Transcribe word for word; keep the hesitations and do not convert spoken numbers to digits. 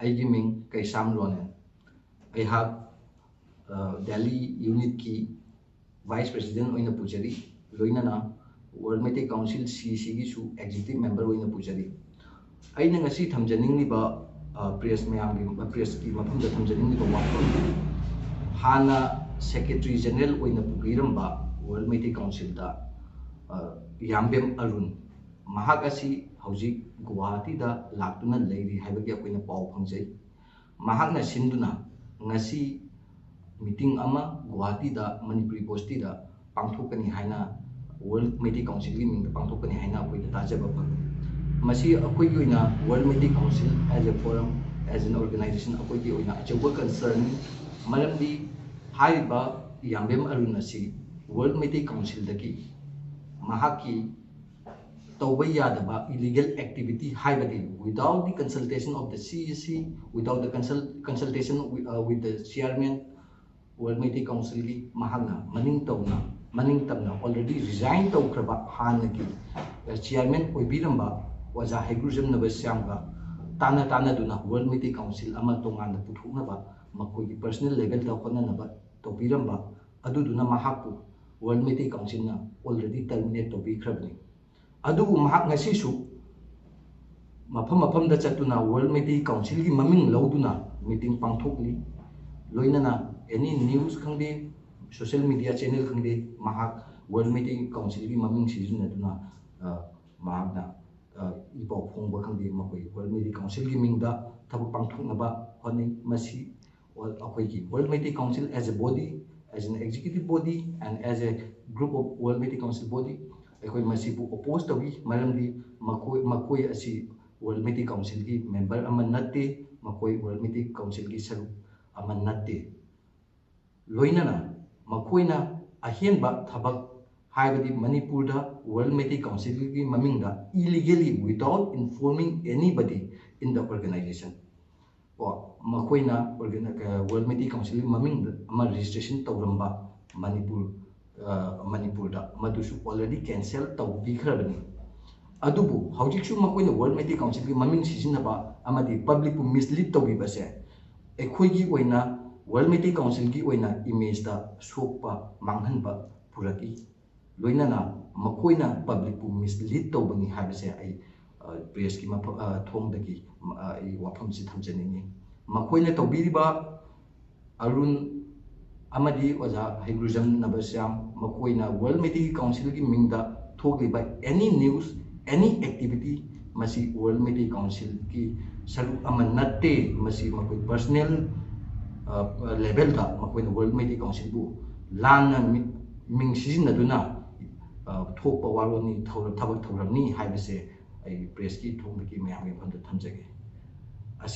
ꯑꯩꯒꯤ ꯃꯤꯡ ꯀꯩꯁꯥꯝ ꯔꯣꯅꯦꯟ꯫ ꯑꯩꯍꯥꯛ ꯗꯦꯜꯂꯤ ꯌꯨꯅꯤꯠꯀꯤ ꯚꯥꯏꯁ ꯄ꯭ꯔꯦꯁꯤꯗꯦꯟ ꯑꯣꯏꯅ ꯄꯨꯖꯔꯤ꯫ ꯂꯣꯏꯅꯅ ꯋꯥꯔꯜ ꯃꯩꯇꯩ ꯀꯥꯎꯟꯁꯤꯜ, ꯁꯤ ꯁꯤꯒꯤꯁꯨ ꯑꯦꯛꯖꯤꯀ꯭ꯌꯨꯇꯤꯚ ꯃꯦꯝꯕꯔ ꯑꯣꯏꯅ ꯄꯨꯖꯔꯤ꯫ ꯑꯩꯅ ꯉꯁꯤ ꯊꯝꯖꯅꯤꯡꯂꯤꯕ, ꯄ꯭ꯔꯦꯁ ꯃꯌꯥꯝꯒꯤ, ꯄ꯭ꯔꯦꯁꯀꯤ ꯃꯐꯝꯗ ꯊꯝꯖꯅꯤꯡꯂꯤꯕ ꯋꯥꯐꯝ, ꯍꯥꯟꯅ ꯁꯦꯀ꯭ꯔꯦꯇꯔꯤ ꯖꯦꯅꯔꯦꯜ ꯑꯣꯏꯅ ꯄꯨꯕꯤꯔꯝꯕ ꯋꯥꯔꯜ ꯃꯩꯇꯩ ꯀꯥꯎꯟꯁꯤꯜꯗ ꯌꯥꯝꯕꯦꯝ ꯑꯔꯨꯟ, ꯃꯍꯥꯛ ꯑꯁꯤ ꯍꯧꯖꯤꯛ ꯒꯨꯋꯥꯍꯥꯇꯤꯗ ꯂꯥꯛꯇꯨꯅ ꯂꯩꯔꯤ ꯍꯥꯏꯕꯒꯤ ꯑꯩꯈꯣꯏꯅ ꯄꯥꯎ ꯐꯪꯖꯩ꯫ ꯃꯍꯥꯛꯅ ꯁꯤꯟꯗꯨꯅ ꯉꯁꯤ ꯃꯤꯇꯤꯡ ꯑꯃ ꯒꯨꯋꯥꯍꯥꯇꯤꯗ ꯃꯅꯤꯄꯨꯔ ꯌꯨꯅꯤꯚꯔꯁꯤꯇꯤꯗ ꯄꯥꯡꯊꯣꯛꯀꯅꯤ ꯍꯥꯏꯅ, ꯋꯥꯔꯜ ꯃꯩꯇꯩ ꯀꯥꯎꯟꯁꯤꯜꯒꯤ ꯃꯤꯡꯗ ꯄꯥꯡꯊꯣꯛꯀꯅꯤ ꯍꯥꯏꯅ ꯑꯩꯈꯣꯏꯗ ꯇꯥꯖꯕ ꯐꯪꯏ꯫ ꯃꯁꯤ ꯑꯩꯈꯣꯏꯒꯤ ꯑꯣꯏꯅ, world Meitei council as a forum, as an organization, ꯑꯩꯈꯣꯏꯒꯤ ꯑꯣꯏꯅ ꯑꯆꯧꯕ ꯀꯟꯁꯔꯟꯅꯤ꯫ ꯃꯔꯝꯗꯤ ꯍꯥꯏꯔꯤꯕ ꯌꯥꯝꯕꯦꯝ ꯑꯔꯨꯟ ꯑꯁꯤ ꯋꯥꯔꯜ ꯃꯩꯇꯩ ꯀꯥꯎꯟꯁꯤꯜꯗꯒꯤ ꯃꯍꯥꯛꯀꯤ ꯇꯧꯕ ꯌꯥꯗꯕ ꯏꯂꯤꯒꯦꯜ ꯑꯦꯛꯇꯤꯚꯤꯇꯤ ꯍꯥꯏꯕꯗꯤ, without the consultation of the C C, without the consult consultation with, uh, with the chairman, world Meitei ꯀꯥꯎꯟꯁꯤꯜꯒꯤ, ꯃꯍꯥꯛꯅ ꯃꯅꯤꯡ ꯇꯧꯅ, ꯃꯅꯤꯡ ꯇꯝꯅ already resign ꯇꯧꯈ꯭ꯔꯕ ꯍꯥꯟꯅꯒꯤ ꯆꯤꯌꯥꯔꯃꯦꯟ ꯑꯣꯏꯕꯤꯔꯝꯕ ꯑꯣꯖꯥ ꯍꯩꯒ꯭ꯔꯨꯖꯝ ꯅꯕꯁ꯭ꯌꯥꯝꯒ ꯇꯥꯟꯅ ꯇꯥꯟꯅꯗꯨꯅ ꯋꯥꯔꯜ ꯃꯩꯇꯩ ꯀꯥꯎꯟꯁꯤꯜ ꯑꯃ ꯇꯣꯉꯥꯟꯅ ꯄꯨꯊꯣꯛꯅꯕ ꯃꯈꯣꯏꯒꯤ ꯄꯔꯁꯅꯦꯜ ꯂꯦꯚꯦꯜꯗ ꯍꯣꯠꯅꯅꯕ ꯇꯧꯕꯤꯔꯝꯕ ꯑꯗꯨꯗꯨꯅ ꯃꯍꯥꯛꯄꯨ ꯋꯥꯔꯜ ꯃꯩꯇꯩ ꯀꯥꯎꯟꯁꯤꯜꯅ already terminate ꯇꯧꯕꯤꯈ꯭ꯔꯕꯅꯤ꯫ ꯑꯗꯨꯕꯨ ꯃꯍꯥꯛ ꯉꯁꯤꯁꯨ ꯃꯐꯝ ꯃꯐꯝꯗ ꯆꯠꯇꯨꯅ ꯋꯥꯔꯜ ꯃꯩꯇꯩ ꯀꯥꯎꯟꯁꯤꯜꯒꯤ ꯃꯃꯤꯡ ꯂꯧꯗꯨꯅ ꯃꯤꯇꯤꯡ ꯄꯥꯡꯊꯣꯛꯂꯤ꯫ ꯂꯣꯏꯅꯅ ꯑꯦꯅꯤ ꯅ꯭ꯌꯨꯁ ꯈꯪꯗꯦ, ꯁꯣꯁꯤꯌꯦꯜ ꯃꯤꯗꯤꯌꯥ ꯆꯦꯅꯦꯜ ꯈꯪꯗꯦ, ꯃꯍꯥꯛ ꯋꯥꯔꯜ ꯃꯩꯇꯩ ꯀꯥꯎꯟꯁꯤꯜꯒꯤ ꯃꯃꯤꯡ ꯁꯤꯖꯤꯟꯅꯗꯨꯅ, ꯑ, ꯃꯍꯥꯛꯅ, ꯑ, ꯏ ꯄꯥꯎ ꯐꯣꯡꯕ ꯈꯪꯗꯦ, ꯃꯈꯣꯏ ꯋꯥꯔꯜ ꯃꯩꯇꯩ ꯀꯥꯎꯟꯁꯤꯜꯒꯤ ꯃꯤꯡꯗ ꯊꯕꯛ ꯄꯥꯡꯊꯣꯛꯅꯕ ꯍꯣꯠꯅꯩ꯫ ꯃꯁꯤ ꯑꯩꯈꯣꯏꯒꯤ world Meitei council as a body, as an executive body and as a group of World Meitei Council body, ꯑꯩꯈꯣꯏ ꯃꯁꯤꯕꯨ ꯑꯣꯄꯣꯖ ꯇꯧꯏ꯫ ꯃꯔꯝꯗꯤ ꯃꯈꯣꯏ, ꯃꯈꯣꯏ ꯑꯁꯤ ꯋꯥꯔꯜ ꯃꯩꯇꯩ ꯀꯥꯎꯟꯁꯤꯜꯒꯤ ꯃꯦꯝꯕꯔ ꯑꯃ ꯅꯠꯇꯦ, ꯃꯈꯣꯏ ꯋꯥꯔꯜ ꯃꯩꯇꯩ ꯀꯥꯎꯟꯁꯤꯜꯒꯤ ꯁꯔꯨꯛ ꯑꯃ ꯅꯠꯇꯦ꯫ ꯂꯣꯏꯅꯅ ꯃꯈꯣꯏꯅ ꯑꯍꯦꯟꯕ ꯊꯕꯛ, ꯍꯥꯏꯕꯗꯤ ꯃꯅꯤꯄꯨꯔꯗ ꯋꯥꯔꯜ ꯃꯩꯇꯩ ꯀꯥꯎꯟꯁꯤꯜꯒꯤ ꯃꯃꯤꯡꯗ illegally, without informing anybody in the organization, ꯀꯣ, ꯃꯈꯣꯏꯅ ꯑꯣꯔꯒꯅ-, ꯑ, ꯋꯥꯔꯜ ꯃꯩꯇꯩ ꯀꯥꯎꯟꯁꯤꯜꯒꯤ ꯃꯃꯤꯡꯗ ꯑꯃ ꯔꯦꯖꯤꯁꯇ꯭ꯔꯦꯁꯟ ꯇꯧꯔꯝꯕ ꯃꯅꯤꯄꯨꯔ, ꯑ, ꯃꯅꯤꯄꯨꯔꯗ, ꯃꯗꯨꯁꯨ already cancel ꯇꯧꯕꯤꯈ꯭ꯔꯕꯅꯤ꯫ ꯑꯗꯨꯕꯨ ꯍꯧꯖꯤꯛꯁꯨ ꯃꯈꯣꯏꯅ ꯋꯥꯔꯜ ꯃꯩꯇꯩ ꯀꯥꯎꯟꯁꯤꯜꯒꯤ ꯃꯃꯤꯡ ꯁꯤꯖꯤꯟꯅꯕ ꯑꯃꯗꯤ ꯄꯕ꯭ꯂꯤꯛꯄꯨ ꯃꯤꯁꯂꯤꯠ ꯇꯧꯕꯤꯕꯁꯦ ꯑꯩꯈꯣꯏꯒꯤ ꯑꯣꯏꯅ, ꯋꯥꯔꯜ ꯃꯩꯇꯩ ꯀꯥꯎꯟꯁꯤꯜꯒꯤ ꯑꯣꯏꯅ ꯏꯃꯦꯖꯇ ꯁꯣꯛꯄ ꯃꯥꯡꯍꯟꯕ ꯄꯨꯔꯛꯏ꯫ ꯂꯣꯏꯅꯅ ꯃꯈꯣꯏꯅ ꯄꯕ꯭ꯂꯤꯛꯄꯨ ꯃꯤꯁꯂꯤꯠ ꯇꯧꯕꯅꯤ ꯍꯥꯏꯕꯁꯦ ꯑꯩ, ꯑ, ꯄ꯭ꯔꯦꯁꯀꯤ ꯃꯐ-, ꯑ, ꯊꯣꯡꯗꯒꯤ, ꯑ, ꯑꯩ ꯋꯥꯐꯝꯁꯤ ꯊꯝꯖꯅꯤꯡꯉꯤ꯫ ꯃꯈꯣꯏꯅ ꯇꯧꯕꯤꯔꯤꯕ ꯑꯔꯨꯟ ꯑꯃꯗꯤ ꯑꯣꯖꯥ ꯍꯩꯒ꯭ꯔꯨꯖꯝ ꯅꯕꯁ꯭ꯌꯥꯝ ꯃꯈꯣꯏꯅ ꯋꯥꯔꯜ ꯃꯩꯇꯩ ꯀꯥꯎꯟꯁꯤꯜꯒꯤ ꯃꯤꯡꯗ ꯊꯣꯛꯂꯤꯕ any news, any activity, ꯃꯁꯤ ꯋꯥꯔꯜ ꯃꯩꯇꯩ ꯀꯥꯎꯟꯁꯤꯜꯒꯤ ꯁꯔꯨꯛ ꯑꯃ ꯅꯠꯇꯦ꯫ ꯃꯁꯤ ꯃꯈꯣꯏ ꯄꯔꯁꯅꯦꯜ, ꯑ, ꯂꯦꯚꯦꯜꯗ ꯃꯈꯣꯏꯅ ꯋꯥꯔꯜ ꯃꯩꯇꯩ ꯀꯥꯎꯟꯁꯤꯜꯕꯨ ꯂꯥꯟꯅ ꯃꯤ-, ꯃꯤꯡ ꯁꯤꯖꯤꯟꯅꯗꯨꯅ, ꯑ, ꯊꯣꯛꯄ ꯋꯥꯔꯣꯜꯅꯤ, ꯊꯧꯔ-, ꯊꯕꯛ ꯊꯧꯔꯝꯅꯤ ꯍꯥꯏꯕꯁꯦ ꯑꯩ ꯄ꯭ꯔꯦꯁꯀꯤ ꯊꯣꯡꯗꯒꯤ ꯃꯌꯥꯝꯒꯤ ꯃꯐꯝꯗ ꯊꯝꯖꯒꯦ꯫